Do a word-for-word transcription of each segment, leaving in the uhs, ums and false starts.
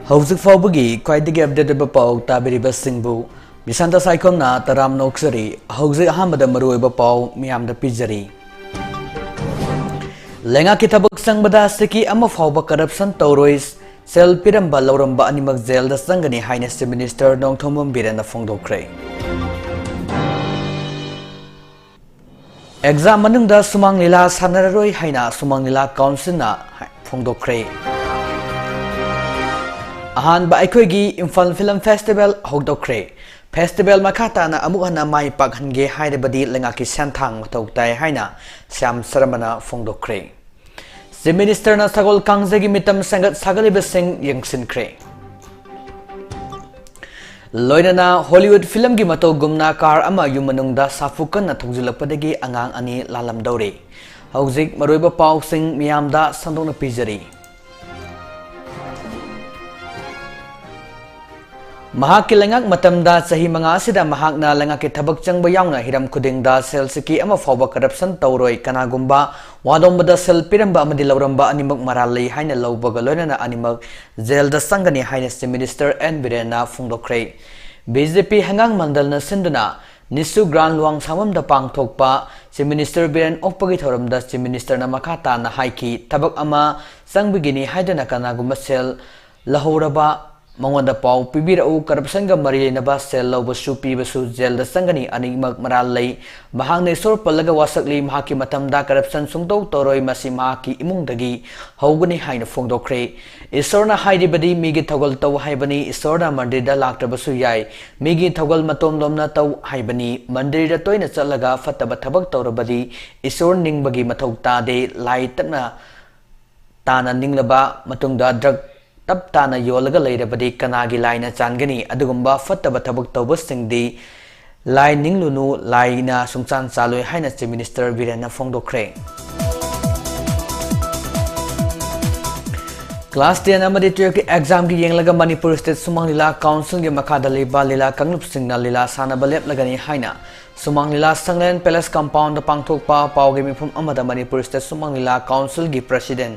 ꯍꯧꯖꯤꯛ ꯐꯥꯎꯕꯒꯤ ꯈ꯭ꯋꯥꯏꯗꯒꯤ ꯑꯞꯗꯦꯠ ꯑꯣꯏꯕ ꯄꯥꯎ ꯇꯥꯕꯤꯔꯤꯕꯁꯤꯡꯕꯨ ꯕꯤꯁꯥꯟꯇ ꯁꯥꯏꯈꯣꯝꯅ ꯇꯔꯥꯝꯅ ꯑꯣꯛꯆꯔꯤ꯫ ꯍꯧꯖꯤꯛ ꯑꯍꯥꯟꯕꯗ ꯃꯔꯨꯑꯣꯏꯕ ꯄꯥꯎ ꯃꯤꯌꯥꯝꯗ ꯄꯤꯖꯔꯤ꯫ ꯂꯩꯉꯥꯛꯀꯤ ꯊꯕꯛ ꯆꯪꯕꯗ ꯁꯤꯀꯤ ꯑꯃ ꯐꯥꯎꯕ ꯀꯔꯞꯁꯟ ꯇꯧꯔꯣꯏ, ꯁꯦꯜ ꯄꯤꯔꯝꯕ ꯂꯧꯔꯝꯕ ꯑꯅꯤꯃꯛ ꯖꯦꯜꯗ ꯆꯪꯒꯅꯤ ꯍꯥꯏꯅ ꯆꯤꯐ ꯃꯤꯅꯤꯁꯇꯔ ꯅꯣꯡꯊꯣꯝꯕꯝ ꯕꯤꯔꯦꯟꯅ ꯐꯣꯡꯗꯣꯛꯈ꯭ꯔꯦ꯫ ꯑꯦꯛꯖꯥꯝ ꯃꯅꯨꯡꯗ ꯁꯨꯃꯥꯡ ꯂꯤꯂꯥ ꯁꯥꯟꯅꯔꯔꯣꯏ ꯍꯥꯏꯅ ꯁꯨꯃꯥꯡ ꯂꯤꯂꯥ ꯀꯥꯎꯟꯁꯤꯜꯅ ꯐꯣꯡꯗꯣꯛꯈ꯭ꯔꯦ꯫ ꯑꯍꯥꯟꯕ ꯑꯩꯈꯣꯏꯒꯤ ꯏꯝꯐꯥꯜ ꯐꯤꯂꯝ ꯐꯦꯁꯇꯤꯚꯦꯜ ꯍꯧꯗꯣꯛꯈ꯭ꯔꯦ꯫ ꯐꯦꯁꯇꯤꯚꯦꯜ ꯃꯈꯥ ꯇꯥꯅ ꯑꯃꯨꯛ ꯍꯟꯅ ꯃꯥꯏ ꯄꯥꯛꯍꯟꯒꯦ ꯍꯥꯏꯔꯕꯗꯤ ꯂꯩꯉꯥꯛꯀꯤ ꯁꯦꯟꯊꯥꯡ ꯃꯊꯧ ꯇꯥꯏ ꯍꯥꯏꯅ ꯁ꯭ꯌꯥꯝ ꯁꯔꯃꯅ ꯐꯣꯡꯗꯣꯛꯈ꯭ꯔꯦ꯫ ꯆꯤꯐ ꯃꯤꯅꯤꯁꯇꯔꯅ ꯁꯒꯣꯜ ꯀꯥꯡꯖꯩꯒꯤ ꯃꯤꯇꯝ ꯁꯦꯝꯒꯠ ꯁꯥꯒꯠꯂꯤꯕꯁꯤꯡ ꯌꯦꯡꯁꯤꯟꯈ꯭ꯔꯦ꯫ ꯂꯣꯏꯅꯅ ꯍꯣꯂꯤꯋꯨꯗ ꯐꯤꯂꯝꯒꯤ ꯃꯇꯧꯒꯨꯝꯅ ꯀꯥꯔ ꯑꯃ ꯌꯨꯝ ꯃꯅꯨꯡꯗ ꯁꯥꯐꯨ ꯀꯟꯅ ꯊꯧꯖꯤꯜꯂꯛꯄꯗꯒꯤ ꯑꯉꯥꯡ ꯑꯅꯤ ꯂꯥꯜꯂꯝꯗꯧꯔꯦ꯫ ꯍꯧꯖꯤꯛ ꯃꯔꯨꯑꯣꯏꯕ ꯄꯥꯎꯁꯤꯡ ꯃꯤꯌꯥꯝꯗ ꯁꯟꯗꯣꯛꯅ ꯄꯤꯖꯔꯤ꯫ ꯃꯍꯥꯛꯀꯤ ꯂꯩꯉꯥꯛ ꯃꯇꯝꯗ ꯆꯍꯤ ꯃꯉꯥ ꯑꯁꯤꯗ ꯃꯍꯥꯛꯅ ꯂꯩꯉꯥꯛꯀꯤ ꯊꯕꯛ ꯆꯪꯕ ꯌꯥꯎꯅ ꯍꯤꯔꯝ ꯈꯨꯗꯤꯡꯗ ꯁꯦꯜ ꯁꯤꯀꯤ ꯑꯃ ꯐꯥꯎꯕ ꯀꯔꯞꯁꯟ ꯇꯧꯔꯣꯏ, ꯀꯅꯥꯒꯨꯝꯕ ꯋꯥ ꯂꯣꯝꯕꯗ ꯁꯦꯜ ꯄꯤꯔꯝꯕ ꯑꯃꯗꯤ ꯂꯧꯔꯝꯕ ꯑꯅꯤꯃꯛ ꯃꯔꯥꯜ ꯂꯩ ꯍꯥꯏꯅ ꯂꯧꯕꯒ ꯂꯣꯏꯅꯅ ꯑꯅꯤꯃꯛ ꯖꯦꯜꯗ ꯆꯪꯒꯅꯤ ꯍꯥꯏꯅ ꯆꯤꯐ ꯃꯤꯅꯤꯁꯇꯔ ꯑꯦꯟ ꯕꯤꯔꯦꯟꯅ ꯐꯣꯡꯗꯣꯛꯈ꯭ꯔꯦ꯫ ꯕꯤ ꯖꯦ ꯄꯤ ꯍꯪꯒꯥꯡ ꯃꯟꯗꯜꯅ ꯁꯤꯟꯗꯨꯅ ꯅꯤꯁꯨ ꯒ꯭ꯔꯥꯟ ꯂꯨꯋꯥꯡ ꯁꯥꯡꯕꯝꯗ ꯄꯥꯡꯊꯣꯛꯄ ꯆꯤꯐ ꯃꯤꯅꯤꯁꯇꯔ ꯕꯤꯔꯦꯟ ꯑꯣꯛꯄꯒꯤ ꯊꯧꯔꯝꯗ ꯆꯤꯐ ꯃꯤꯅꯤꯁꯇꯔꯅ ꯃꯈꯥ ꯇꯥꯅ ꯍꯥꯏꯈꯤ, ꯊꯕꯛ ꯑꯃ ꯆꯪꯕꯒꯤꯅꯤ ꯍꯥꯏꯗꯨꯅ ꯀꯅꯥꯒꯨꯝꯕ ꯁꯦꯜ ꯂꯧꯍꯧꯔꯕ ꯃꯉꯣꯟꯗ ꯄꯥꯎ ꯄꯤꯕꯤꯔꯛꯎ, ꯀꯔꯞꯁꯟꯒ ꯃꯔꯤ ꯂꯩꯅꯕ ꯁꯦꯜ ꯂꯧꯕꯁꯨ ꯄꯤꯕꯁꯨ ꯖꯦꯜꯗ ꯆꯪꯒꯅꯤ, ꯑꯅꯤꯃꯛ ꯃꯔꯥꯜ ꯂꯩ꯫ ꯃꯍꯥꯛꯅ ꯏꯁꯣꯔ ꯄꯜꯂꯒ ꯋꯥꯁꯛꯂꯤ, ꯃꯍꯥꯛꯀꯤ ꯃꯇꯝꯗ ꯀꯔꯞꯁꯟ ꯁꯨꯡꯇꯧ ꯇꯧꯔꯣꯏ, ꯃꯁꯤ ꯃꯍꯥꯛꯀꯤ ꯏꯃꯨꯡꯗꯒꯤ ꯍꯧꯒꯅꯤ ꯍꯥꯏꯅ ꯐꯣꯡꯗꯣꯛꯈ꯭ꯔꯦ꯫ ꯏꯁꯣꯔꯅ ꯍꯥꯏꯔꯤꯕꯗꯤ ꯃꯤꯒꯤ ꯊꯧꯒꯜ ꯇꯧ ꯍꯥꯏꯕꯅꯤ, ꯏꯁꯣꯔꯅ ꯃꯟꯗꯤꯔꯗ ꯂꯥꯛꯇ꯭ꯔꯕꯁꯨ ꯌꯥꯏ, ꯃꯤꯒꯤ ꯊꯧꯒꯜ ꯃꯇꯣꯝ ꯂꯣꯝꯅ ꯇꯧ ꯍꯥꯏꯕꯅꯤ꯫ ꯃꯟꯗꯤꯔꯗ ꯇꯣꯏꯅ ꯆꯠꯂꯒ ꯐꯠꯇꯕ ꯊꯕꯛ ꯇꯧꯔꯕꯗꯤ ꯏꯁꯣꯔ ꯅꯤꯡꯕꯒꯤ ꯃꯊꯧ ꯇꯥꯗꯦ꯫ ꯂꯥꯏ ꯇꯞꯅ ꯇꯥꯅ ꯅꯤꯡꯂꯕ ꯃꯇꯨꯡꯗ ꯗ꯭ꯔꯒ ꯇꯞ ꯇꯥꯅ ꯌꯣꯜꯂꯒ ꯂꯩꯔꯕꯗꯤ ꯀꯅꯥꯒꯤ ꯂꯥꯏꯅ ꯆꯥꯟꯒꯅꯤ? ꯑꯗꯨꯒꯨꯝꯕ ꯐꯠꯇꯕ ꯊꯕꯛ ꯇꯧꯕꯁꯤꯡꯗꯤ ꯂꯥꯏ ꯅꯤꯡꯂꯨꯅꯨ, ꯂꯥꯏꯅ ꯁꯨꯡꯆꯥꯟ ꯆꯥꯜꯂꯣꯏ ꯍꯥꯏꯅ ꯆꯤꯐ ꯃꯤꯅꯤꯁꯇꯔ ꯕꯤꯔꯦꯟꯅ ꯐꯣꯡꯗꯣꯛꯈ꯭ꯔꯦ꯫ ꯀ꯭ꯂꯥꯁ ꯇꯦꯟ ꯑꯃꯗꯤ ꯇꯨꯌꯦꯜꯐꯀꯤ ꯑꯦꯛꯖꯥꯝꯒꯤ ꯌꯦꯡꯂꯒ ꯃꯅꯤꯄꯨꯔ ꯁ꯭ꯇꯦꯠ ꯁꯨꯃꯥꯡ ꯂꯤꯂꯥ ꯀꯥꯎꯟꯁꯤꯜꯒꯤ ꯃꯈꯥꯗ ꯂꯩꯕ ꯂꯤꯂꯥ ꯀꯥꯡꯂꯨꯞꯁꯤꯡꯅ ꯂꯤꯂꯥ ꯁꯥꯟꯅꯕ ꯂꯦꯞꯂꯒꯅꯤ ꯍꯥꯏꯅ ꯁꯨꯃꯥꯡ ꯂꯤꯂꯥ ꯁꯪꯂꯦꯟ ꯄꯦꯂꯦꯁ ꯀꯝꯄꯥꯎꯟꯗ ꯄꯥꯡꯊꯣꯛꯄ ꯄꯥꯎꯒꯤ ꯃꯤꯐꯝ ꯑꯃꯗ ꯃꯅꯤꯄꯨꯔ ꯁ꯭ꯇꯦꯠ ꯁꯨꯃꯥꯡ ꯂꯤꯂꯥ ꯀꯥꯎꯟꯁꯤꯜꯒꯤ ꯄ꯭ꯔꯁꯤꯗꯦꯟꯠ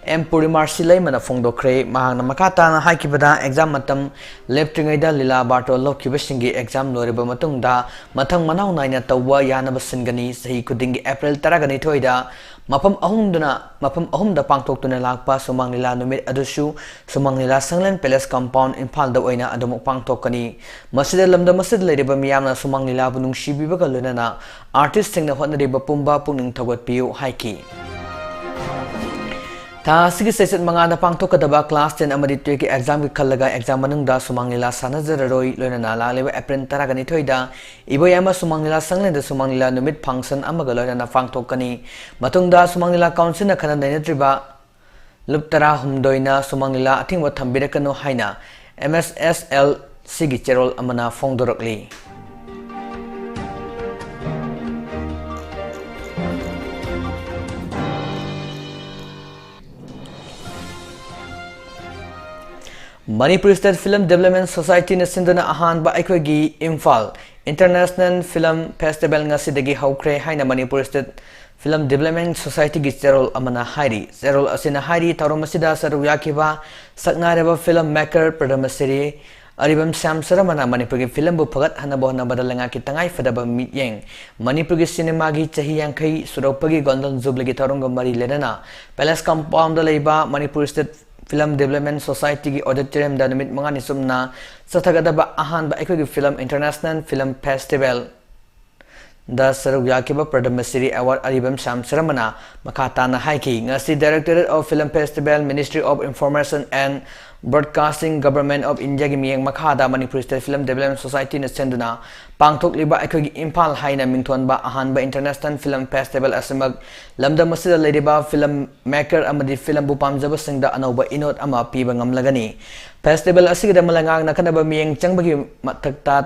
ꯑꯦꯝ ꯄꯨꯔꯤꯃꯥꯔꯁꯤ ꯂꯩꯃꯅ ꯐꯣꯡꯗꯣꯛꯈ꯭ꯔꯦ꯫ ꯃꯍꯥꯛꯅ ꯃꯈꯥ ꯇꯥꯅ ꯍꯥꯏꯈꯤꯕꯗ, ꯑꯦꯛꯖꯥꯝ ꯃꯇꯝ ꯂꯦꯞꯇ꯭ꯔꯤꯉꯩꯗ ꯂꯤꯂꯥ ꯕꯥꯔꯇꯣꯟ ꯂꯧꯈꯤꯕꯁꯤꯡꯒꯤ ꯑꯦꯛꯖꯥꯝ ꯂꯣꯏꯔꯕ ꯃꯇꯨꯡꯗ ꯃꯊꯪ ꯃꯅꯥꯎ ꯅꯥꯏꯅ ꯇꯧꯕ ꯌꯥꯅꯕ ꯁꯤꯟꯒꯅꯤ꯫ ꯆꯍꯤ ꯈꯨꯗꯤꯡꯒꯤ ꯑꯦꯄ꯭ꯔꯤꯜ ꯇꯔꯥꯒ ꯅꯤꯊꯣꯏꯗ ꯃꯐꯝ ꯑꯍꯨꯝꯗꯨꯅ, ꯃꯐꯝ ꯑꯍꯨꯝꯗ ꯄꯥꯡꯊꯣꯛꯇꯨꯅ ꯂꯥꯛꯄ ꯁꯨꯃꯥꯡ ꯂꯤꯂꯥ ꯅꯨꯃꯤꯠ ꯑꯗꯨꯁꯨ ꯁꯨꯃꯥꯡ ꯂꯤꯂꯥ ꯁꯪꯂꯦꯟ ꯄꯦꯂꯦꯁ ꯀꯝꯄꯥꯎꯟ ꯏꯝꯐꯥꯜꯗ ꯑꯣꯏꯅ ꯑꯗꯨꯃꯛ ꯄꯥꯡꯊꯣꯛꯀꯅꯤ꯫ ꯃꯁꯤꯗ ꯂꯝꯗꯝ ꯑꯁꯤꯗ ꯂꯩꯔꯤꯕ ꯃꯤꯌꯥꯝꯅ ꯁꯨꯃꯥꯡ ꯂꯤꯂꯥꯕꯨ ꯅꯨꯡꯁꯤꯕꯤꯕꯒ ꯂꯣꯏꯅꯅ ꯑꯥꯔꯇꯤꯁꯁꯤꯡꯅ ꯍꯣꯠꯅꯔꯤꯕ ꯄꯨꯝꯕ ꯄꯨꯛꯅꯤꯡ ꯊꯧꯒꯠꯄꯤꯌꯨ ꯍꯥꯏꯈꯤ꯫ ꯊꯥ ꯑꯁꯤꯒꯤ ꯆꯩꯆꯠ ꯃꯉꯥꯗ ꯄꯥꯡꯊꯣꯛꯀꯗꯕ ꯀ꯭ꯂꯥꯁ ꯇꯦꯟ ꯑꯃꯗꯤ ꯇꯨꯌꯦꯜꯐꯀꯤ ꯑꯦꯛꯖꯥꯝꯒꯤ ꯈꯜꯂꯒ ꯑꯦꯛꯖꯥꯝ ꯃꯅꯨꯡꯗ ꯁꯨꯃꯥꯡ ꯂꯤꯂꯥ ꯁꯥꯟꯅꯖꯔꯔꯣꯏ꯫ ꯂꯣꯏꯅꯅ ꯂꯥꯛꯂꯤꯕ ꯑꯦꯄ꯭ꯔꯤꯜ ꯇꯔꯥꯒ ꯅꯤꯊꯣꯏꯗ ꯏꯕꯣꯌꯥꯏꯃ ꯁꯨꯃꯥꯡ ꯂꯤꯂꯥ ꯁꯪꯂꯦꯟꯗ ꯁꯨꯃꯥꯡ ꯂꯤꯂꯥ ꯅꯨꯃꯤꯠ ꯐꯪꯁꯟ ꯑꯃꯒ ꯂꯣꯏꯅꯅ ꯄꯥꯡꯊꯣꯛꯀꯅꯤ꯫ ꯃꯇꯨꯡꯗ ꯁꯨꯃꯥꯡ ꯂꯤꯂꯥ ꯀꯥꯎꯟꯁꯤꯜꯅ ꯈꯟꯅ ꯅꯩꯅꯗ꯭ꯔꯤꯕ ꯂꯨꯞ ꯇꯔꯥꯍꯨꯝꯗꯣꯏꯅ ꯁꯨꯃꯥꯡ ꯂꯤꯂꯥ ꯑꯊꯤꯡꯕ ꯊꯝꯕꯤꯔꯛꯀꯅꯨ ꯍꯥꯏꯅ ꯑꯦꯝ ꯑꯦꯁ ꯑꯦꯁ ꯑꯦꯜ ꯁꯤꯒꯤ ꯆꯦꯔꯣꯜ ꯑꯃꯅ ꯐꯣꯡꯗꯣꯔꯛꯂꯤ꯫ ꯃꯅꯤꯄꯨꯔ ꯁ꯭ꯇꯦꯠ ꯐꯤꯂꯝ ꯗꯤꯕꯦꯂꯞꯃꯦꯟ ꯁꯣꯁꯥꯏꯇꯤꯅ ꯁꯤꯟꯗꯨꯅ ꯑꯍꯥꯟꯕ ꯑꯩꯈꯣꯏꯒꯤ ꯏꯝꯐꯥꯜ ꯏꯟꯇꯔꯅꯦꯁꯅꯦꯜ ꯐꯤꯂꯝ ꯐꯦꯁꯇꯤꯚꯦꯜ ꯉꯁꯤꯗꯒꯤ ꯍꯧꯈ꯭ꯔꯦ ꯍꯥꯏꯅ ꯃꯅꯤꯄꯨꯔ ꯁ꯭ꯇꯦꯠ ꯐꯤꯂꯝ ꯗꯤꯕꯦꯂꯞꯃꯦꯟ ꯁꯣꯁꯥꯏꯇꯤꯒꯤ ꯆꯦꯔꯣꯜ ꯑꯃꯅ ꯍꯥꯏꯔꯤ꯫ ꯆꯦꯔꯣꯜ ꯑꯁꯤꯅ ꯍꯥꯏꯔꯤ, ꯊꯧꯔꯝ ꯑꯁꯤꯗ ꯁꯔꯨꯛ ꯌꯥꯈꯤꯕ ꯁꯛꯅꯥꯏꯔꯕ ꯐꯤꯂꯝ ꯃꯦꯀꯔ ꯄ꯭ꯔꯗꯃꯁꯤꯔꯤ ꯑꯔꯤꯕꯝ ꯁ꯭ꯌꯥꯝ ꯁꯔꯃꯅ ꯃꯅꯤꯄꯨꯔꯒꯤ ꯐꯤꯂꯝꯕꯨ ꯐꯒꯠꯍꯟꯅꯕ ꯍꯣꯠꯅꯕꯗ ꯂꯩꯉꯥꯛꯀꯤ ꯇꯉꯥꯏ ꯐꯗꯕ ꯃꯤꯠꯌꯦꯡ, ꯃꯅꯤꯄꯨꯔꯒꯤ ꯁꯤꯅꯦꯃꯥꯒꯤ ꯆꯍꯤ ꯌꯥꯡꯈꯩ ꯁꯨꯔꯛꯄꯒꯤ ꯒꯣꯜꯗꯟ ꯖꯨꯕꯂꯤꯒꯤ ꯊꯧꯔꯝꯒ ꯃꯔꯤ ꯂꯩꯅꯅ ꯄꯦꯂꯦꯁ ꯀꯝꯄꯥꯎꯟꯗ ꯂꯩꯕ ꯃꯅꯤꯄꯨꯔ ꯁ꯭ꯇꯦꯠ ꯐꯤꯂꯝ ꯗꯤꯕꯦꯂꯞꯃꯦꯟ ꯁꯣꯁꯥꯏꯇꯤꯒꯤ ꯑꯣꯗꯤꯇꯣꯔꯤꯌꯝꯗ ꯅꯨꯃꯤꯠ ꯃꯉꯥꯅꯤ ꯆꯨꯞꯅ ꯆꯠꯊꯒꯗꯕ ꯑꯍꯥꯟꯕ ꯑꯩꯈꯣꯏꯒꯤ ꯐꯤꯂꯝ ꯏꯟꯇꯔꯅꯦꯁꯅꯦꯜ ꯐꯤꯂꯝ ꯐꯦꯁꯇꯤꯚꯦꯜ ꯗ ꯁꯔꯨꯛ ꯌꯥꯈꯤꯕ ꯄ꯭ꯔꯗꯃꯁꯤꯔꯤ ꯑꯦꯋꯥꯔꯗ ꯑꯔꯤꯕꯝ ꯁ꯭ꯌꯥꯝ ꯁꯔꯃꯅ ꯃꯈꯥ ꯇꯥꯅ ꯍꯥꯏꯈꯤ, ꯉꯁꯤ Directorate of Film Festival, Ministry of Information and Broadcasting, Government of Indiaꯒꯤ ꯃꯤꯠꯌꯦꯡ ꯃꯈꯥꯗ ꯃꯅꯤꯄꯨꯔ ꯁ꯭ꯇꯦꯠ ꯐꯤꯂꯝ ꯗꯤꯕꯦꯂꯞꯃꯦꯟ ꯁꯣꯁꯥꯏꯇꯤꯅ ꯁꯤꯟꯗꯨꯅ ꯄꯥꯡꯊꯣꯛꯂꯤꯕ ꯑꯩꯈꯣꯏꯒꯤ ꯏꯝꯐꯥꯜ ꯍꯥꯏꯅ ꯃꯤꯡꯊꯣꯟꯕ ꯑꯍꯥꯟꯕ ꯏꯟꯇꯔꯅꯦꯁꯅꯦꯜ ꯐꯤꯂꯝ ꯐꯦꯁꯇꯤꯚꯦꯜ ꯑꯁꯤꯃꯛ ꯂꯝꯗꯝ ꯑꯁꯤꯗ ꯂꯩꯔꯤꯕ ꯐꯤꯂꯝ ꯃꯦꯀꯔ ꯑꯃꯗꯤ ꯐꯤꯂꯝꯕꯨ ꯄꯥꯝꯖꯕꯁꯤꯡꯗ ꯑꯅꯧꯕ ꯏꯅꯣꯠ ꯑꯃ ꯄꯤꯕ ꯉꯝꯂꯒꯅꯤ꯫ ꯐꯦꯁꯇꯤꯚꯦꯜ ꯑꯁꯤꯒꯤꯗꯃꯛ ꯂꯩꯉꯥꯛꯅ ꯑꯈꯟꯅꯕ ꯃꯤꯠꯌꯦꯡ ꯆꯪꯕꯒꯤ ꯃꯊꯛꯇ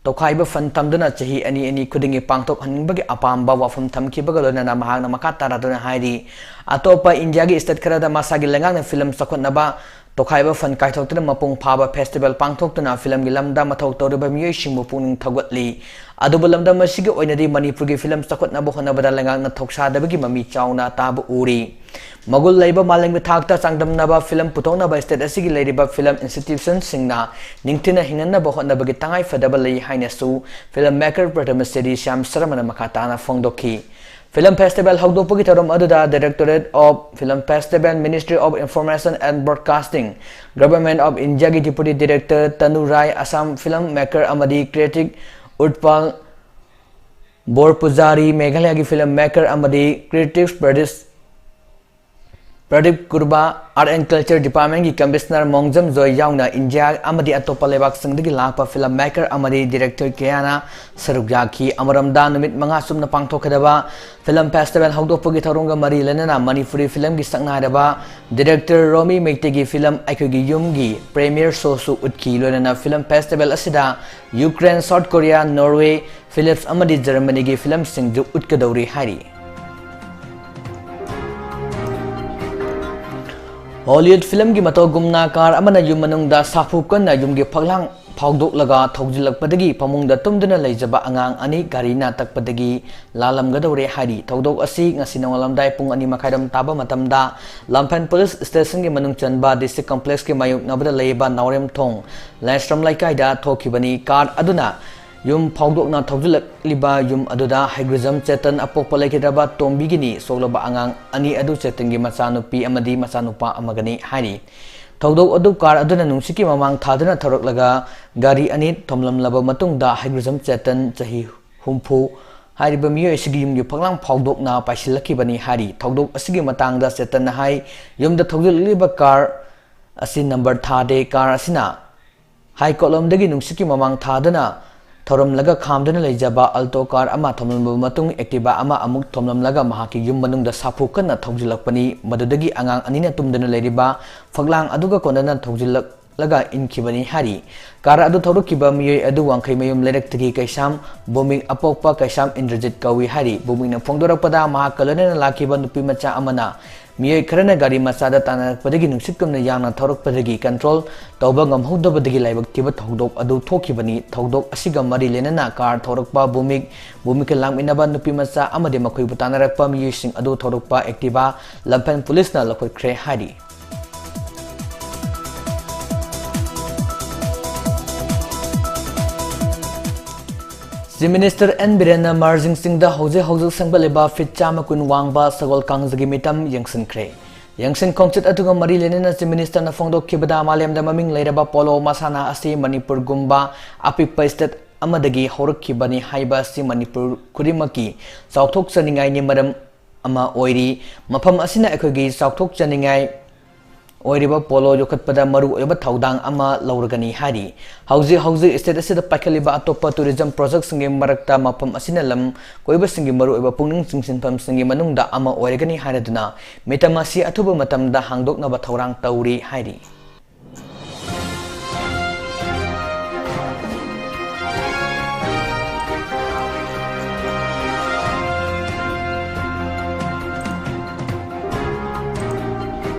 ꯇꯣꯈꯥꯏꯕ ꯐꯟ ꯊꯝꯗꯨꯅ ꯆꯍꯤ ꯑꯅꯤ ꯑꯅꯤ ꯈꯨꯗꯤꯡꯒꯤ ꯄꯥꯡꯊꯣꯛꯍꯟꯅꯤꯡꯕꯒꯤ ꯑꯄꯥꯝꯕ ꯋꯥꯐꯝ ꯊꯝꯈꯤꯕꯒ ꯂꯣꯏꯅꯅ ꯃꯍꯥꯛꯅ ꯃꯈꯥ ꯇꯥꯔꯗꯨꯅ ꯍꯥꯏꯔꯤ, ꯑꯇꯣꯞꯄ ꯏꯟꯗꯤꯌꯥꯒꯤ ꯁ꯭ꯇꯦꯠ ꯈꯔꯗ ꯃꯁꯥꯒꯤ ꯂꯩꯉꯥꯛꯅ ꯐꯤꯂꯝ ꯆꯥꯎꯈꯠꯅꯕ ꯇꯣꯈꯥꯏꯕ ꯐꯟ ꯀꯥꯏꯊꯣꯛꯇꯨꯅ ꯃꯄꯨꯡ ꯐꯥꯕ festival ꯄꯥꯡꯊꯣꯛꯇꯨꯅ ꯐꯤꯂꯝꯒꯤ ꯂꯝꯗ ꯃꯊꯧ ꯇꯧꯔꯤꯕ ꯃꯤꯑꯣꯏꯁꯤꯡꯕꯨ ꯄꯨꯛꯅꯤꯡ ꯊꯧꯒꯠꯂꯤ꯫ ꯑꯗꯨꯕꯨ ꯂꯝꯗꯝ ꯑꯁꯤꯒꯤ ꯑꯣꯏꯅꯗꯤ ꯃꯅꯤꯄꯨꯔꯒꯤ ꯐꯤꯂꯝ ꯆꯥꯎꯈꯠꯅꯕ ꯍꯣꯠꯅꯕꯗ ꯂꯩꯉꯥꯛꯅ ꯊꯧꯁꯥꯗꯕꯒꯤ ꯃꯃꯤ ꯆꯥꯎꯅ ꯇꯥꯕ ꯎꯔꯤ꯫ ꯃꯒꯨꯟ ꯂꯩꯕ ꯃꯥꯂꯦꯝꯒꯤ ꯊꯥꯛꯇ ꯆꯥꯡꯗꯝꯅꯕ ꯐꯤꯂꯝ ꯄꯨꯊꯣꯛꯅꯕ state ꯑꯁꯤꯒꯤ ꯂꯩꯔꯤꯕ ꯐꯤꯂꯝ institutionꯁꯤꯡꯅ ꯅꯤꯡꯊꯤꯅ ꯍꯤꯡꯍꯟꯅꯕ ꯍꯣꯠꯅꯕꯒꯤ ꯇꯉꯥꯏ ꯐꯗꯕ ꯂꯩ ꯍꯥꯏꯅꯁꯨ film maker ꯄ꯭ꯔꯗꯃ ꯁ꯭ꯔꯤ ꯁ꯭ꯌꯥꯝ ꯁꯔꯃꯅ ꯃꯈꯥ ꯇꯥꯅ ꯐꯣꯡꯗꯣꯛꯈꯤ꯫ Film festival ꯍꯧꯗꯣꯛꯄꯒꯤ ꯊꯧꯔꯝ ꯑꯗꯨꯗ Directorate of Film Festival, Ministry of Information and Broadcasting, Government of Indiaꯒꯤ Deputy Director ꯇꯅꯨ Rai, Assam film maker ꯑꯃꯗꯤ creative ꯎꯠꯄꯥꯜ ꯕꯣꯔ ꯄꯨꯖꯥꯔꯤ, ꯃꯦꯘꯥꯂꯌꯥꯒꯤ film maker ꯑꯃꯗꯤ creative produce Pradeep ꯀꯨꯔꯕꯥ, Art and Culture Departmentꯀꯤ Commissioner ꯃꯣꯡꯖꯝ ꯖꯣꯏ ꯌꯥꯎꯅ ꯏꯟꯗꯤꯌꯥ ꯑꯃꯗꯤ ꯑꯇꯣꯞꯄ ꯂꯩꯕꯥꯛꯁꯤꯡꯗꯒꯤ ꯂꯥꯛꯄ film maker ꯑꯃꯗꯤ director ꯀꯌꯥꯅ ꯁꯔꯨꯛ ꯌꯥꯈꯤ꯫ ꯑꯃꯔꯣꯝꯗ ꯅꯨꯃꯤꯠ ꯃꯉꯥ ꯆꯨꯞꯅ ꯄꯥꯡꯊꯣꯛꯀꯗꯕ film festival ꯍꯧꯗꯣꯛꯄꯒꯤ ꯊꯧꯔꯝꯒ ꯃꯔꯤ ꯂꯩꯅꯅ ꯃꯅꯤꯄꯨꯔꯤ filmꯒꯤ ꯁꯛꯅꯥꯏꯔꯕ director ꯔꯣꯃꯤ ꯃꯩꯇꯩꯒꯤ film ꯑꯩꯈꯣꯏꯒꯤ ꯌꯨꯝꯒꯤ premiere showꯁꯨ ꯎꯠꯈꯤ꯫ ꯂꯣꯏꯅꯅ film festival ꯑꯁꯤꯗ Ukraine, South Korea, Norway, Philips ꯑꯃꯗꯤ ꯖꯔꯃꯅꯤꯒꯤ filmꯁꯤꯡꯁꯨ ꯎꯠꯀꯗꯧꯔꯤ ꯍꯥꯏꯔꯤ꯫ ꯍꯣꯂꯤꯋꯨꯗ filmꯒꯤ ꯃꯇꯧꯒꯨꯝꯅ car ꯑꯃꯅ ꯌꯨꯝ ꯃꯅꯨꯡꯗ ꯁꯥꯐꯨ ꯀꯟꯅ ꯌꯨꯝꯒꯤ ꯐꯛꯂꯥꯡ ꯐꯥꯎꯗꯣꯛꯂꯒ ꯊꯧꯖꯤꯜꯂꯛꯄꯗꯒꯤ ꯐꯃꯨꯡꯗ ꯇꯨꯝꯗꯨꯅ ꯂꯩꯖꯕ ꯑꯉꯥꯡ ꯑꯅꯤ ꯒꯥꯔꯤꯅ ꯇꯛꯄꯗꯒꯤ ꯂꯥꯜꯂꯝꯒꯗꯧꯔꯦ ꯍꯥꯏꯔꯤ꯫ ꯊꯧꯗꯣꯛ ꯑꯁꯤ ꯉꯁꯤ ꯅꯣꯡꯉꯥꯜꯂꯝꯗꯥꯏ ꯄꯨꯡ ꯑꯅꯤ ꯃꯈꯥꯏꯔꯣꯝ ꯇꯥꯕ ꯃꯇꯝꯗ ꯂꯝꯐꯦꯜ police stationꯒꯤ ꯃꯅꯨꯡ ꯆꯟꯕ district complexꯀꯤ ꯃꯥꯌꯣꯛꯅꯕꯗ ꯂꯩꯕ ꯅꯥꯎꯔꯦꯝꯊꯣꯡ ꯂꯥꯏꯁ꯭ꯔꯝ ꯂꯩꯀꯥꯏꯗ ꯊꯣꯛꯈꯤꯕꯅꯤ꯫ Car ꯑꯗꯨꯅ ꯌꯨꯝ ꯐꯥꯎꯗꯣꯛꯅ ꯊꯧꯖꯤꯜꯂꯛꯂꯤꯕ ꯌꯨꯝ ꯑꯗꯨꯗ ꯍꯩꯒ꯭ꯔꯨꯖꯝ ꯆꯦꯇꯟ, ꯑꯄꯣꯛꯄ ꯂꯩꯈꯤꯗ꯭ꯔꯕ ꯇꯣꯝꯕꯤꯒꯤꯅꯤ꯫ ꯁꯣꯛꯂꯕ ꯑꯉꯥꯡ ꯑꯅꯤ ꯑꯗꯨ ꯆꯦꯇꯟꯒꯤ ꯃꯆꯥꯅꯨꯄꯤ ꯑꯃꯗꯤ ꯃꯆꯥꯅꯨꯄꯥ ꯑꯃꯒꯅꯤ ꯍꯥꯏꯔꯤ꯫ ꯊꯧꯗꯣꯛ ꯑꯗꯨ car ꯑꯗꯨꯅ ꯅꯨꯡꯁꯤꯠꯀꯤ ꯃꯃꯥꯡ ꯊꯥꯗꯨꯅ ꯊꯧꯔꯛꯂꯒ ꯒꯥꯔꯤ ꯑꯅꯤ ꯊꯣꯝꯂꯝꯂꯕ ꯃꯇꯨꯡꯗ ꯍꯩꯒ꯭ꯔꯨꯖꯝ ꯆꯦꯇꯟ, ꯆꯍꯤ ꯍꯨꯝꯐꯨ, ꯍꯥꯏꯔꯤꯕ ꯃꯤꯑꯣꯏ ꯑꯁꯤꯒꯤ ꯌꯨꯝꯒꯤ ꯐꯛꯂꯥꯡ ꯐꯥꯎꯗꯣꯛꯅ ꯄꯥꯏꯁꯤꯜꯂꯛꯈꯤꯕꯅꯤ ꯍꯥꯏꯔꯤ꯫ ꯊꯧꯗꯣꯛ ꯑꯁꯤꯒꯤ ꯃꯇꯥꯡꯗ ꯆꯦꯇꯟꯅ ꯍꯥꯏ, ꯌꯨꯝꯗ ꯊꯧꯖꯤꯜꯂꯛꯂꯤꯕ car ꯑꯁꯤ number ꯊꯥꯗꯦ꯫ Car ꯑꯁꯤꯅ ꯍꯥꯏ ꯀꯣꯂꯣꯝꯗꯒꯤ ꯅꯨꯡꯁꯤꯠꯀꯤ ꯃꯃꯥꯡ ꯊꯥꯗꯨꯅ ꯊꯧꯔꯝꯂꯒ ꯈꯥꯝꯗꯨꯅ ꯂꯩꯖꯕ Alto car ꯑꯃ ꯊꯣꯝꯂꯝꯂꯕ ꯃꯇꯨꯡ Activa ꯑꯃ ꯑꯃꯨꯛ ꯊꯣꯝꯂꯝꯂꯒ ꯃꯍꯥꯛꯀꯤ ꯌꯨꯝ ꯃꯅꯨꯡꯗ ꯁꯥꯐꯨ ꯀꯟꯅ ꯊꯧꯖꯤꯜꯂꯛꯄꯅꯤ꯫ ꯃꯗꯨꯗꯒꯤ ꯑꯉꯥꯡ ꯑꯅꯤꯅ ꯇꯨꯝꯗꯨꯅ ꯂꯩꯔꯤꯕ ꯐꯛꯂꯥꯡ ꯑꯗꯨꯒ ꯀꯣꯟꯅꯅ ꯊꯧꯖꯤꯜꯂꯛ-, ꯂꯒ ꯏꯟꯈꯤꯕꯅꯤ ꯍꯥꯏꯔꯤ꯫ ꯀꯥꯔ ꯑꯗꯨ ꯊꯧꯔꯛꯈꯤꯕ ꯃꯤꯑꯣꯏ ꯑꯗꯨ ꯋꯥꯡꯈꯩꯃꯌꯨꯝ ꯂꯩꯔꯛꯇꯒꯤ ꯀꯩꯁꯥꯝ ꯚꯨꯃꯤꯛ ꯑꯄꯣꯛꯄ ꯀꯩꯁꯥꯝ ꯏꯟꯗ꯭ꯔꯖꯤꯠ ꯀꯧꯏ ꯍꯥꯏꯔꯤ꯫ ꯚꯨꯃꯤꯛꯅ ꯐꯣꯡꯗꯣꯔꯛꯄꯗ ꯃꯍꯥꯛꯀ ꯂꯣꯏꯅꯅ ꯂꯥꯛꯈꯤꯕ ꯅꯨꯄꯤ ꯃꯆꯥ ꯑꯃꯅ ꯃꯤꯑꯣꯏ ꯈꯔꯅ ꯒꯥꯔꯤ ꯃꯆꯥꯗ ꯇꯥꯟꯅꯔꯛꯄꯗꯒꯤ ꯅꯨꯡꯁꯤꯠ ꯀꯨꯝꯅ ꯌꯥꯡꯅ ꯊꯧꯔꯛꯄꯗꯒꯤ control ꯇꯧꯕ ꯉꯝꯍꯧꯗꯕꯗꯒꯤ ꯂꯥꯏꯕꯛ ꯊꯤꯕ ꯊꯧꯗꯣꯛ ꯑꯗꯨ ꯊꯣꯛꯈꯤꯕꯅꯤ꯫ ꯊꯧꯗꯣꯛ ꯑꯁꯤꯒ ꯃꯔꯤ ꯂꯩꯅꯅ ꯀꯥꯔ ꯊꯧꯔꯛꯄ ꯚꯨꯃꯤꯛ, ꯚꯨꯃꯤꯛꯀ ꯂꯥꯛꯃꯤꯟꯅꯕ ꯅꯨꯄꯤ ꯃꯆꯥ ꯑꯃꯗꯤ ꯃꯈꯣꯏꯕꯨ ꯇꯥꯟꯅꯔꯛꯄ ꯃꯤꯑꯣꯏꯁꯤꯡ ꯑꯗꯨ ꯊꯧꯔꯛꯄ Activa ꯂꯝꯐꯦꯜ ꯄꯨꯂꯤꯁꯅ ꯂꯧꯈꯠꯈ꯭ꯔꯦ ꯍꯥꯏꯔꯤ꯫ Chief Minister ꯑꯦꯟ ꯕꯤꯔꯦꯟꯅ ꯃꯥꯔꯖꯤꯡ ꯆꯤꯡꯗ ꯍꯧꯖꯤꯛ ꯍꯧꯖꯤꯛ ꯁꯦꯝꯒꯠꯂꯤꯕ feet ꯆꯥꯝꯃ ꯀꯨꯟ ꯋꯥꯡꯕ ꯁꯒꯣꯜ ꯀꯥꯡꯖꯒꯤ ꯃꯤꯇꯝ ꯌꯦꯡꯁꯤꯟꯈ꯭ꯔꯦ꯫ ꯌꯦꯡꯁꯤꯟ ꯈꯣꯡꯆꯠ ꯑꯗꯨꯒ ꯃꯔꯤ ꯂꯩꯅꯅ Chief Ministerꯅ ꯐꯣꯡꯗꯣꯛꯈꯤꯕꯗ, ꯃꯥꯂꯦꯝꯗ ꯃꯃꯤꯡ ꯂꯩꯔꯕ polo ꯃꯁꯥꯟꯅ ꯑꯁꯤ ꯃꯅꯤꯄꯨꯔꯒꯨꯝꯕ ꯑꯄꯤꯛꯄ state ꯑꯃꯗꯒꯤ ꯍꯧꯔꯛꯈꯤꯕꯅꯤ ꯍꯥꯏꯕ ꯑꯁꯤ ꯃꯅꯤꯄꯨꯔ ꯈꯨꯗꯤꯡꯃꯛꯀꯤ ꯆꯥꯎꯊꯣꯛꯆꯅꯤꯡꯉꯥꯏꯅꯤ꯫ ꯃꯔꯝ ꯑꯃ ꯑꯣꯏꯔꯤ꯫ ꯃꯐꯝ ꯑꯁꯤꯅ ꯑꯩꯈꯣꯏꯒꯤ ꯆꯥꯎꯊꯣꯛꯆꯅꯤꯡꯉꯥꯏ ꯑꯣꯏꯔꯤꯕ polo ꯌꯣꯛꯈꯠꯄꯗ ꯃꯔꯨꯑꯣꯏꯕ ꯊꯧꯗꯥꯡ ꯑꯃ ꯂꯧꯔꯒꯅꯤ ꯍꯥꯏꯔꯤ꯫ ꯍꯧꯖꯤꯛ ꯍꯧꯖꯤꯛ state ꯑꯁꯤꯗ ꯄꯥꯏꯈꯠꯂꯤꯕ ꯑꯇꯣꯞꯄ tourism projectꯁꯤꯡꯒꯤ ꯃꯔꯛꯇ ꯃꯐꯝ ꯑꯁꯤꯅ ꯂꯝ ꯀꯣꯏꯕꯁꯤꯡꯒꯤ ꯃꯔꯨꯑꯣꯏꯕ ꯄꯨꯛꯅꯤꯡ ꯆꯤꯡꯁꯤꯟꯐꯝꯁꯤꯡꯒꯤ ꯃꯅꯨꯡꯗ ꯑꯃ ꯑꯣꯏꯔꯒꯅꯤ ꯍꯥꯏꯔꯗꯨꯅ ꯃꯤꯇꯝ ꯑꯁꯤ ꯑꯊꯨꯕ ꯃꯇꯝꯗ ꯍꯥꯡꯗꯣꯛꯅꯕ ꯊꯧꯔꯥꯡ ꯇꯧꯔꯤ ꯍꯥꯏꯔꯤ꯫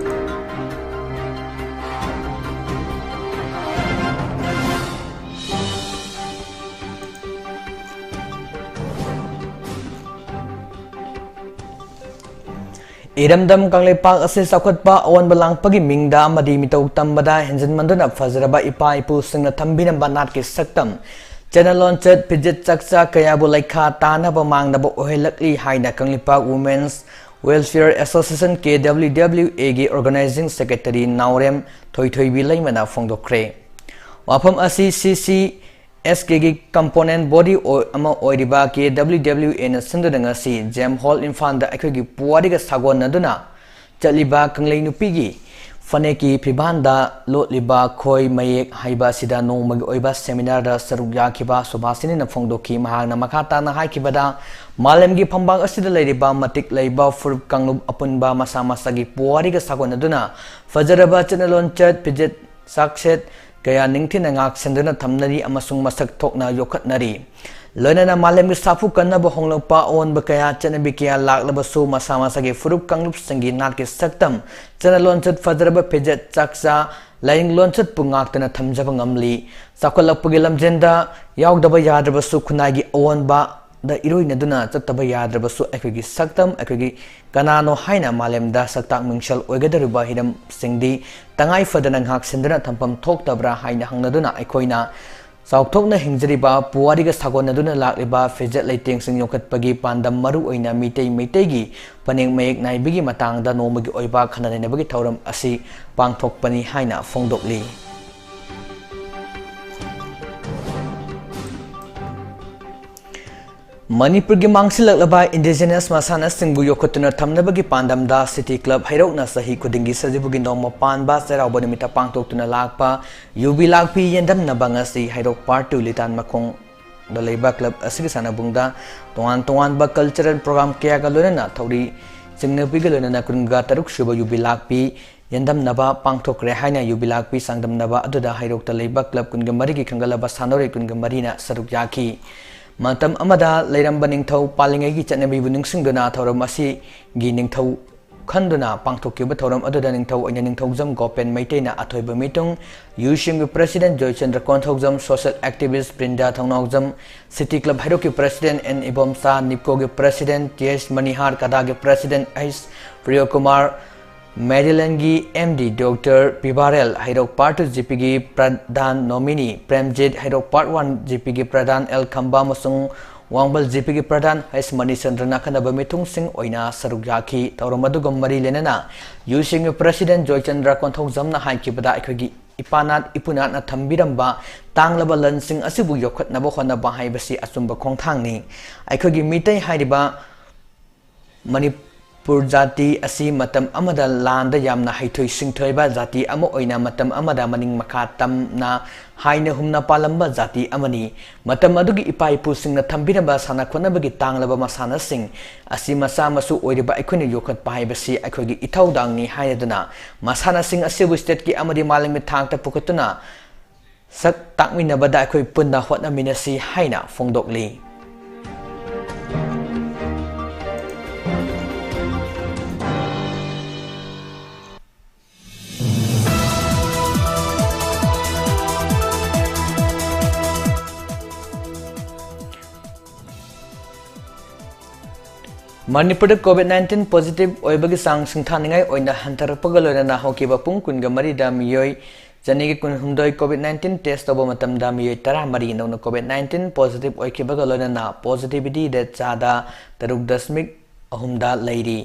ꯏꯔꯝꯗꯝ ꯀꯪꯂꯩꯄꯥꯛ ꯑꯁꯤ ꯆꯥꯎꯈꯠꯄ ꯑꯑꯣꯟꯕ ꯂꯥꯡꯄꯒꯤ ꯃꯤꯡꯗ ꯑꯃꯗꯤ ꯃꯤꯇꯧ ꯇꯝꯕꯗ ꯍꯦꯟꯖꯤꯟꯃꯟꯗꯨꯅ ꯐꯖꯔꯕ ꯏꯄꯥ ꯏꯄꯨꯁꯤꯡꯅ ꯊꯝꯕꯤꯔꯝꯕ ꯅꯥꯠꯀꯤ ꯁꯛꯇꯝ, ꯆꯠꯅ ꯂꯣꯟꯆꯠ, ꯐꯤꯖꯦꯠ ꯆꯥꯛꯆꯥ ꯀꯌꯥꯕꯨ ꯂꯩꯈꯥ ꯇꯥꯅꯕ ꯃꯥꯡꯅꯕ ꯑꯣꯏꯍꯜꯂꯛꯂꯤ ꯍꯥꯏꯅ Kangleipak Women's Welfare Association, K W W Aꯒꯤ Organizing Secretary ꯅꯥꯎꯔꯦꯝ ꯊꯣꯏꯊꯣꯏꯕꯤ ꯂꯩꯃꯅ ꯐꯣꯡꯗꯣꯛꯈ꯭ꯔꯦ꯫ ꯋꯥꯐꯝ ꯑꯁꯤ C C S Kꯒꯤ component body ꯑꯣꯏ-, ꯑꯃ ꯑꯣꯏꯔꯤꯕ K W W Aꯅ ꯁꯤꯟꯗꯨꯅ ꯉꯁꯤ GEM Hall ꯏꯝꯐꯥꯜꯗ ꯑꯩꯈꯣꯏꯒꯤ ꯄꯨꯋꯥꯔꯤꯒ ꯁꯥꯒꯣꯟꯅꯗꯨꯅ ꯆꯠꯂꯤꯕ ꯀꯪꯂꯩ ꯅꯨꯄꯤꯒꯤ ꯐꯅꯦꯛꯀꯤ ꯐꯤꯕꯥꯟꯗ ꯂꯣꯠꯂꯤꯕ ꯈꯣꯏ ꯃꯌꯦꯛ ꯍꯥꯏꯕ ꯑꯁꯤꯗ ꯅꯣꯡꯃꯒꯤ ꯑꯣꯏꯕ seminarꯗ ꯁꯔꯨꯛ ꯌꯥꯈꯤꯕ ꯁꯨꯕꯥꯁꯤꯅꯤꯅ ꯐꯣꯡꯗꯣꯛꯈꯤ꯫ ꯃꯍꯥꯛꯅ ꯃꯈꯥ ꯇꯥꯅ ꯍꯥꯏꯈꯤꯕꯗ, ꯃꯥꯂꯦꯝꯒꯤ ꯐꯝꯕꯥꯛ ꯑꯁꯤꯗ ꯂꯩꯔꯤꯕ ꯃꯇꯤꯛ ꯂꯩꯕ ꯐꯨꯔꯨꯞ ꯀꯥꯡꯂꯨꯞ ꯑꯄꯨꯟꯕ ꯃꯁꯥ ꯃꯁꯥꯒꯤ ꯄꯨꯋꯥꯔꯤꯒ ꯁꯥꯒꯣꯟꯅꯗꯨꯅ ꯐꯖꯔꯕ ꯆꯠꯅ ꯂꯣꯟꯆꯠ, ꯐꯤꯖꯦꯠ ꯆꯥꯛꯁꯦꯠ ꯀꯌꯥ ꯅꯤꯡꯊꯤꯅ ꯉꯥꯛꯁꯦꯟꯗꯨꯅ ꯊꯝꯅꯔꯤ ꯑꯃꯁꯨꯡ ꯃꯁꯛ ꯊꯣꯛꯅ ꯌꯣꯛꯈꯠꯅꯔꯤ꯫ ꯂꯣꯏꯅꯅ ꯃꯥꯂꯦꯝꯒꯤ ꯁꯥꯐꯨ ꯀꯟꯅꯕ ꯍꯣꯡꯂꯛꯄ ꯑꯑꯣꯟꯕ ꯀꯌꯥ, ꯆꯠꯅꯕꯤ ꯀꯌꯥ ꯂꯥꯛꯂꯕꯁꯨ, ꯃꯁꯥ ꯃꯁꯥꯒꯤ ꯐꯨꯔꯨꯞ ꯀꯥꯡꯂꯨꯞꯁꯤꯡꯒꯤ ꯅꯥꯠꯀꯤ ꯁꯛꯇꯝ, ꯆꯠꯅ ꯂꯣꯟꯆꯠ, ꯐꯖꯔꯕ ꯐꯤꯖꯦꯠ ꯆꯥꯛꯆꯥ, ꯂꯥꯏꯅꯤꯡ ꯂꯣꯟꯆꯠꯄꯨ ꯉꯥꯛꯇꯨꯅ ꯊꯝꯖꯕ ꯉꯝꯂꯤ꯫ ꯆꯥꯎꯈꯠꯂꯛꯄꯒꯤ ꯂꯝꯖꯦꯟꯗ ꯌꯥꯎꯗꯕ ꯌꯥꯗ꯭ꯔꯕꯁꯨ, ꯈꯨꯟꯅꯥꯏꯒꯤ ꯑꯑꯣꯟꯕꯗ ꯏꯔꯣꯏꯅꯗꯨꯅ ꯆꯠꯇꯕ ꯌꯥꯗ꯭ꯔꯕꯁꯨ, ꯑꯩꯈꯣꯏꯒꯤ ꯁꯛꯇꯝ, ꯑꯩꯈꯣꯏꯒꯤ ꯀꯅꯥꯅꯣ ꯍꯥꯏꯅ ꯃꯥꯂꯦꯝꯗ ꯁꯛꯇꯥꯛ ꯃꯤꯡꯁꯦꯜ ꯑꯣꯏꯒꯗꯧꯔꯤꯕ ꯍꯤꯔꯝꯁꯤꯡꯗꯤ ꯇꯉꯥꯏ ꯐꯗꯅ ꯉꯥꯛꯁꯦꯟꯗꯨꯅ ꯊꯝꯐꯝ ꯊꯣꯛꯇꯕ꯭ꯔꯥ ꯍꯥꯏꯅ ꯍꯪꯅꯗꯨꯅ, ꯑꯩꯈꯣꯏꯅ ꯆꯥꯎꯊꯣꯛꯅ ꯍꯤꯡꯖꯔꯤꯕ ꯄꯨꯋꯥꯔꯤꯒ ꯁꯥꯒꯣꯟꯅꯗꯨꯅ ꯂꯥꯛꯂꯤꯕ ꯐꯤꯖꯦꯠ ꯂꯩꯇꯦꯡꯁꯤꯡ ꯌꯣꯛꯈꯠꯄꯒꯤ ꯄꯥꯟꯗꯝ, ꯃꯔꯨ ꯑꯣꯏꯅ ꯃꯤꯇꯩ ꯃꯩꯇꯩꯒꯤ ꯐꯅꯦꯛ ꯃꯌꯦꯛ ꯅꯥꯏꯕꯤꯒꯤ ꯃꯇꯥꯡꯗ ꯅꯣꯡꯃꯒꯤ ꯑꯣꯏꯕ ꯈꯟꯅ ꯅꯩꯅꯕꯒꯤ ꯊꯧꯔꯝ ꯑꯁꯤ ꯄꯥꯡꯊꯣꯛꯄꯅꯤ ꯍꯥꯏꯅ ꯐꯣꯡꯗꯣꯛꯂꯤ꯫ ꯃꯅꯤꯄꯨꯔꯒꯤ ꯃꯥꯡꯁꯤꯜꯂꯛꯂꯕ indigenous ꯃꯁꯥꯟꯅꯁꯤꯡꯕꯨ ꯌꯣꯛꯈꯠꯇꯨꯅ ꯊꯝꯅꯕꯒꯤ ꯄꯥꯟꯗꯝꯗ City Club ꯍꯩꯔꯣꯛꯅ ꯆꯍꯤ ꯈꯨꯗꯤꯡꯒꯤ ꯁꯖꯤꯕꯨꯒꯤ ꯅꯣꯡꯃ ꯄꯥꯟꯕ ꯆꯩꯔꯥꯎꯕ ꯅꯨꯃꯤꯠꯇ ꯄꯥꯡꯊꯣꯛꯇꯨꯅ ꯂꯥꯛꯄ ꯌꯨꯕꯤ ꯂꯥꯛꯄꯤ ꯌꯦꯟꯗꯝꯅꯕ ꯉꯁꯤ ꯍꯩꯔꯣꯛ Part Two ꯂꯤꯇꯥꯟ ꯃꯈꯣꯡꯗ ꯂꯩꯕ club ꯑꯁꯤꯒꯤ ꯁꯥꯟꯅꯕꯨꯡꯗ ꯇꯣꯉꯥꯟ ꯇꯣꯉꯥꯟꯕ cultural program ꯀꯌꯥꯒ ꯂꯣꯏꯅꯅ ꯊꯧꯔꯤ ꯆꯤꯡꯅꯕꯤꯒ ꯂꯣꯏꯅꯅ ꯀꯨꯟꯒ ꯇꯔꯨꯛ ꯁꯨꯕ ꯌꯨꯕꯤ ꯂꯥꯛꯄꯤ ꯌꯦꯟꯗꯝꯅꯕ ꯄꯥꯡꯊꯣꯛꯈ꯭ꯔꯦ ꯍꯥꯏꯅ ꯌꯨꯕꯤ ꯂꯥꯛꯄꯤ ꯆꯥꯡꯗꯝꯅꯕ ꯑꯗꯨꯗ ꯍꯩꯔꯣꯛꯇ ꯂꯩꯕ club ꯀꯨꯟꯒ ꯃꯔꯤꯒꯤ ꯈꯟꯒꯠꯂꯕ ꯁꯥꯟꯅꯔꯣꯏ ꯀꯨꯟꯒ ꯃꯔꯤꯅ ꯁꯔꯨꯛ ꯌꯥꯈꯤ꯫ ꯃꯇꯝ ꯑꯃꯗ ꯂꯩꯔꯝꯕ ꯅꯤꯡꯊꯧ ꯄꯥꯜꯂꯤꯉꯩꯒꯤ ꯆꯠꯅꯕꯤꯕꯨ ꯅꯤꯡꯁꯤꯡꯗꯨꯅ ꯊꯧꯔꯝ ꯑꯁꯤꯒꯤ ꯅꯤꯡꯊꯧ ꯈꯟꯗꯨꯅ ꯄꯥꯡꯊꯣꯛꯈꯤꯕ ꯊꯧꯔꯝ ꯑꯗꯨꯗ ꯅꯤꯡꯊꯧ ꯑꯣꯏꯅ ꯅꯤꯡꯊꯧꯖꯝ ꯒꯣꯄꯦꯟ ꯃꯩꯇꯩꯅ ꯑꯊꯣꯏꯕ ꯃꯤꯇꯨꯡ, ꯌꯨ ꯁꯤ ꯑꯦꯝꯒꯤ president Joychandra Konthoujam, social activist Brinda Thounaojam, City Club ꯍꯩꯔꯣꯛꯀꯤ president ꯑꯦꯟ ꯏꯕꯣꯝꯆꯥ, ꯅꯤꯞꯀꯣꯒꯤ president ꯇꯤ ꯑꯩꯆ ꯃꯅꯤꯍꯥꯔ, ꯀꯗꯥꯒꯤ president ꯑꯩꯆ ꯄ꯭ꯔꯤꯌꯣꯀꯨꯃꯥꯔ, ꯃꯦꯔꯤꯂꯦꯟꯒꯤ M D doctor Pibarel, Heirok Part Two G ꯄꯤꯒꯤ ꯄ꯭ꯔꯙꯥꯟ ꯅꯣꯃꯤꯅꯤ ꯄ꯭ꯔꯦꯝꯖꯤꯠ, ꯍꯩꯔꯣꯛ Part One ꯖꯤ ꯄꯤꯒꯤ ꯄ꯭ꯔꯙꯥꯟ ꯑꯦꯜ ꯈꯝꯕ ꯑꯃꯁꯨꯡ ꯋꯥꯡꯕꯜ ꯖꯤ ꯄꯤꯒꯤ ꯄ꯭ꯔꯙꯥꯟ ꯍꯩꯁ ꯃꯅꯤꯆꯟꯗ꯭ꯔꯅ ꯑꯈꯟꯅꯕ ꯃꯤꯊꯨꯡꯁꯤꯡ ꯑꯣꯏꯅ ꯁꯔꯨꯛ ꯌꯥꯈꯤ꯫ ꯊꯧꯔꯝ ꯑꯗꯨꯒ ꯃꯔꯤ ꯂꯩꯅꯅ ꯌꯨ ꯁꯤ ꯑꯦꯝꯒꯤ president ꯖꯣꯏꯆꯟꯗ꯭ꯔ ꯀꯣꯟꯊꯧꯖꯝꯅ ꯍꯥꯏꯈꯤꯕꯗ, ꯑꯩꯈꯣꯏꯒꯤ ꯏꯄꯥꯅꯥꯠ ꯏꯄꯨꯅꯥꯠꯅ ꯊꯝꯕꯤꯔꯝꯕ ꯇꯥꯡꯂꯕ ꯂꯟꯁꯤꯡ ꯑꯁꯤꯕꯨ ꯌꯣꯛꯈꯠꯅꯕ ꯍꯣꯠꯅꯕ ꯍꯥꯏꯕꯁꯤ ꯑꯆꯨꯝꯕ ꯈꯣꯡꯊꯥꯡꯅꯤ꯫ ꯑꯩꯈꯣꯏꯒꯤ ꯃꯤꯇꯩ ꯍꯥꯏꯔꯤꯕ ꯃꯅꯤ-, ꯃꯅꯤꯄꯨꯔ ꯖꯥꯇꯤ ꯑꯁꯤ ꯃꯇꯝ ꯑꯃꯗ ꯂꯥꯟꯗ ꯌꯥꯝꯅ ꯍꯩꯊꯣꯏ ꯁꯤꯡꯊꯣꯏꯕ ꯖꯥꯇꯤ ꯑꯃ ꯑꯣꯏꯅ ꯃꯇꯝ ꯑꯃꯗ ꯃꯅꯤꯡ ꯃꯈꯥ ꯇꯝꯅ ꯍꯥꯏꯅ ꯍꯨꯝꯅ ꯄꯥꯜꯂꯝꯕ ꯖꯥꯇꯤ ꯑꯃꯅꯤ꯫ ꯃꯇꯝ ꯑꯗꯨꯒꯤ ꯏꯄꯥ ꯏꯄꯨꯁꯤꯡꯅ ꯊꯝꯕꯤꯔꯝꯕ ꯁꯥꯟꯅ ꯈꯣꯠꯅꯕꯒꯤ ꯇꯥꯡꯂꯕ ꯃꯁꯥꯟꯅꯁꯤꯡ ꯑꯁꯤ ꯃꯆꯥ ꯃꯁꯨ ꯑꯣꯏꯔꯤꯕ ꯑꯩꯈꯣꯏꯅ ꯌꯣꯛꯈꯠꯄ ꯍꯥꯏꯕꯁꯤ ꯑꯩꯈꯣꯏꯒꯤ ꯏꯊꯧꯗꯥꯡꯅꯤ ꯍꯥꯏꯅꯗꯨꯅ ꯃꯁꯥꯟꯅꯁꯤꯡ ꯑꯁꯤꯕꯨ stateꯀꯤ ꯑꯃꯗꯤ ꯃꯥꯂꯦꯝꯒꯤ ꯊꯥꯛꯇ ꯄꯨꯈꯠꯇꯨꯅ ꯁꯛ ꯇꯥꯛꯃꯤꯟꯅꯕꯗ ꯑꯩꯈꯣꯏ ꯄꯨꯟꯅ ꯍꯣꯠꯅꯃꯤꯟꯅꯁꯤ ꯍꯥꯏꯅ ꯐꯣꯡꯗꯣꯛꯂꯤ꯫ ꯃꯅꯤꯄꯨꯔꯗ COVID nineteen positive ꯑꯣꯏꯕꯒꯤ ꯆꯥꯡ ꯁꯤꯡꯊꯥꯅꯤꯡꯉꯥꯏ ꯑꯣꯏꯅ ꯍꯟꯊꯔꯛꯄꯒ ꯂꯣꯏꯅꯅ ꯍꯧꯈꯤꯕ ꯄꯨꯡ ꯀꯨꯟꯒ ꯃꯔꯤꯗ ꯃꯤꯑꯣꯏ ꯆꯅꯤꯒ ꯀꯨꯟꯍꯨꯝꯗꯣꯏ COVID nineteen test ꯇꯧꯕ ꯃꯇꯝꯗ ꯃꯤꯑꯣꯏ ꯇꯔꯥꯃꯔꯤ ꯅꯧꯅ COVID nineteen positive ꯑꯣꯏꯈꯤꯕꯒ ꯂꯣꯏꯅꯅ positivity rate ꯆꯥꯗ ꯇꯔꯨꯛ ꯗꯁꯃꯤꯛ ꯑꯍꯨꯝꯗ ꯂꯩꯔꯤ꯫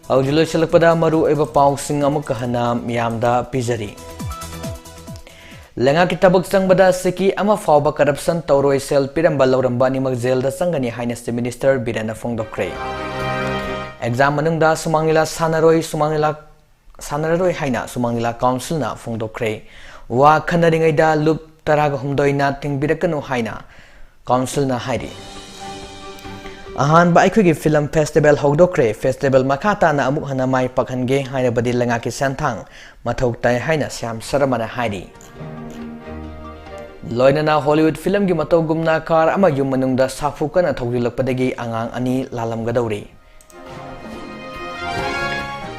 ꯍꯧꯖꯤꯛ ꯂꯣꯏꯁꯤꯜꯂꯛꯄꯗ ꯃꯔꯨꯑꯣꯏꯕ ꯄꯥꯎꯁꯤꯡ ꯑꯃꯨꯛꯀ ꯍꯟꯅ ꯃꯤꯌꯥꯝꯗ ꯄꯤꯖꯔꯤ꯫ ꯂꯩꯉꯥꯛꯀꯤ ꯊꯕꯛ ꯆꯪꯕꯗ ꯁꯤꯀꯤ ꯑꯃ ꯐꯥꯎꯕ corruption ꯇꯧꯔꯣꯏ, ꯁꯦꯜ ꯄꯤꯔꯝꯕ ꯂꯧꯔꯝꯕ ꯑꯅꯤꯃꯛ ꯖꯦꯜꯗ ꯆꯪꯒꯅꯤ ꯍꯥꯏꯅ Chief Minister ꯕꯤꯔꯦꯟꯅ ꯐꯣꯡꯗꯣꯛꯈ꯭ꯔꯦ꯫ Exam ꯃꯅꯨꯡꯗ ꯁꯨꯃꯥꯡ ꯂꯤꯂꯥ ꯁꯥꯟꯅꯔꯣꯏ, ꯁꯨꯃꯥꯡ ꯂꯤꯂꯥ ꯁꯥꯟꯅꯔꯔꯣꯏ ꯍꯥꯏꯅ ꯁꯨꯃꯥꯡ ꯂꯤꯂꯥ councilꯅ ꯐꯣꯡꯗꯣꯛꯈ꯭ꯔꯦ꯫ ꯋꯥ ꯈꯟꯅꯔꯤꯉꯩꯗ ꯂꯨꯞ ꯇꯔꯥꯒ ꯍꯨꯝꯗꯣꯏꯅ ꯊꯤꯡꯕꯤꯔꯛꯀꯅꯨ ꯍꯥꯏꯅ councilꯅ ꯍꯥꯏꯔꯤ꯫ ꯑꯍꯥꯟꯕ ꯑꯩꯈꯣꯏꯒꯤ film festival ꯍꯧꯗꯣꯛꯈ꯭ꯔꯦ꯫ Festival ꯃꯈꯥ ꯇꯥꯅ ꯑꯃꯨꯛ ꯍꯟꯅ ꯃꯥꯏ ꯄꯥꯛꯍꯟꯒꯦ ꯍꯥꯏꯔꯕꯗꯤ ꯂꯩꯉꯥꯛꯀꯤ ꯁꯦꯟꯊꯥꯡ ꯃꯊꯧ ꯇꯥꯏ ꯍꯥꯏꯅ ꯁ꯭ꯌꯥꯝ ꯁꯔꯃꯅ ꯍꯥꯏꯔꯤ꯫ ꯂꯣꯏꯅꯅ Hollywood filmꯒꯤ ꯃꯇꯧꯒꯨꯝꯅ car ꯑꯃ ꯌꯨꯝ ꯃꯅꯨꯡꯗ ꯁꯥꯐꯨ ꯀꯟꯅ ꯊꯧꯖꯤꯜꯂꯛꯄꯗꯒꯤ ꯑꯉꯥꯡ ꯑꯅꯤ ꯂꯥꯜꯂꯝꯒꯗꯧꯔꯤ꯫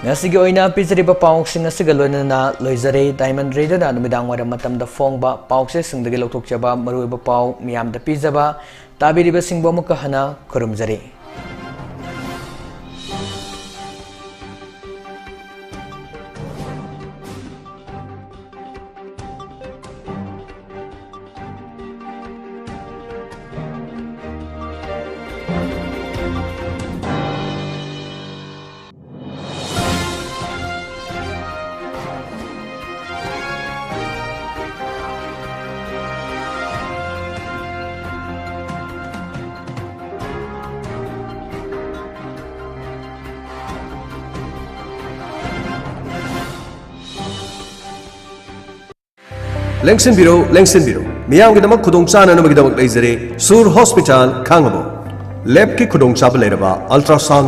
ꯉꯁꯤꯒꯤ ꯑꯣꯏꯅ ꯄꯤꯖꯔꯤꯕ ꯄꯥꯎꯁꯤꯡ ꯑꯁꯤꯒ ꯂꯣꯏꯅꯅ ꯂꯣꯏꯖꯔꯦ꯫ Diamond Radioꯅ ꯅꯨꯃꯤꯗꯥꯡ ꯋꯥꯏꯔꯝ ꯃꯇꯝꯗ ꯐꯣꯡꯕ ꯄꯥꯎꯆꯦꯁꯤꯡꯗꯒꯤ ꯂꯧꯊꯣꯛꯆꯕ ꯃꯔꯨꯑꯣꯏꯕ ꯄꯥꯎ ꯃꯤꯌꯥꯝꯗ ꯄꯤꯖꯕ ꯇꯥꯕꯤꯔꯤꯕꯁꯤꯡꯕꯨ ꯑꯃꯨꯛꯀ ꯍꯟꯅ ꯈꯨꯔꯨꯝꯖꯔꯤ꯫ ꯂꯦꯡꯁꯤꯟꯕꯤꯔꯣ, ꯂꯦꯡꯁꯤꯟꯕꯤꯔꯣ꯫ ꯃꯤꯌꯥꯝꯒꯤꯗꯃꯛ ꯈꯨꯗꯣꯡ ꯆꯥꯅꯅꯕꯒꯤꯗꯃꯛ ꯂꯩꯖꯔꯦ ꯁꯨꯔ ꯍꯣꯁꯄꯤꯇꯥꯜ, ꯈꯥꯡꯉꯕꯣꯛ꯫ ꯂꯦꯞꯀꯤ ꯈꯨꯗꯣꯡꯆꯥꯕ ꯂꯩꯔꯕ ꯑꯜꯇ꯭ꯔꯥꯁꯥꯎꯟ